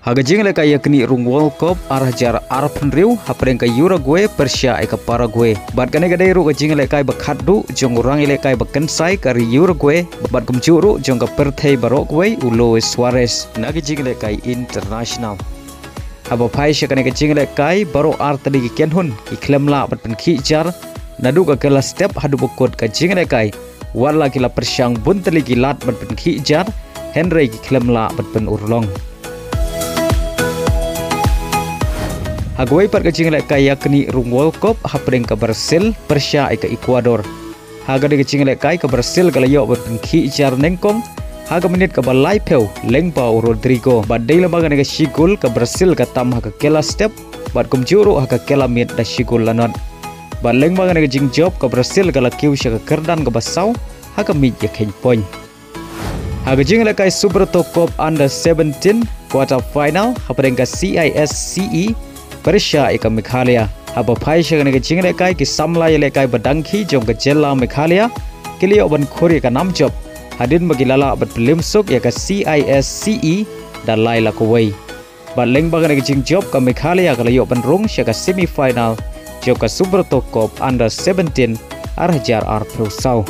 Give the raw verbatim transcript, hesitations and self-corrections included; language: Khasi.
Ha ka jingïalehkai ïaknieh rung World Cup ar hajar arphew hynriew hapdeng ka Uruguay pyrshah ïa ka Paraguay. Bad kane ka dei ruh ka jingïalehkai ba khatduh jong u rangïalehkai ba kynsai ka ri Uruguay bad kumjuh ruh jong ka pyrthei baroh kawei u Luis Suarez na ka jingïalehkai international. Haba phai sha kane ka jingïalehkai baroh artylli ki kynhun ki khlem lah ban pynkhih jar naduh ka kylla step haduh ba kut ka jingïalehkai. Wat la ki la pyrshang bun tylli ki lad ban pynkhih jar, hynrei ki khlem lah ban pynurlong. Ha kawei pat ka jingïalehkai ïaknieh rung World Cup hapdeng ka Brazil pyrshah ïa ka Ecuador. Ha kane ka jingïalehkai ka Brazil ka la ïoh ban pynkhih jar nyngkong ha ka minit kaba laiphew lyngba u Rodrygo. Bad dei lyngba kane ka shi gol ka Brazil ka tam ha ka kylla step bad kumjuh ruh ha ka kylla miet da shi gol lanot. Bad lyngba kane ka jingjop ka Brazil ka la kiew sha ka kyrdan kaba saw ha ka miej ïakheiñ point. Ha ka jingïalehkai Superetto Cup Under seventeen quarter final hapdeng ka C I S C E pyrshah ïa ka Meghalaya. Haba phai sha kane ka jingïalehkai ki samla ïalehkai ba dang khih jong ka jylla Meghalaya ki la ïoh ban khur ïa ka nam jop hadien ba ki la lah ban pynlip suk ïa ka C I S C E da lai la kawei. Bad lyngba kane ka jingjop ka Meghalaya ka la ïoh ban rung sha ka semi final jong ka Superetto Cup Under seventeen ar hajar arphew saw.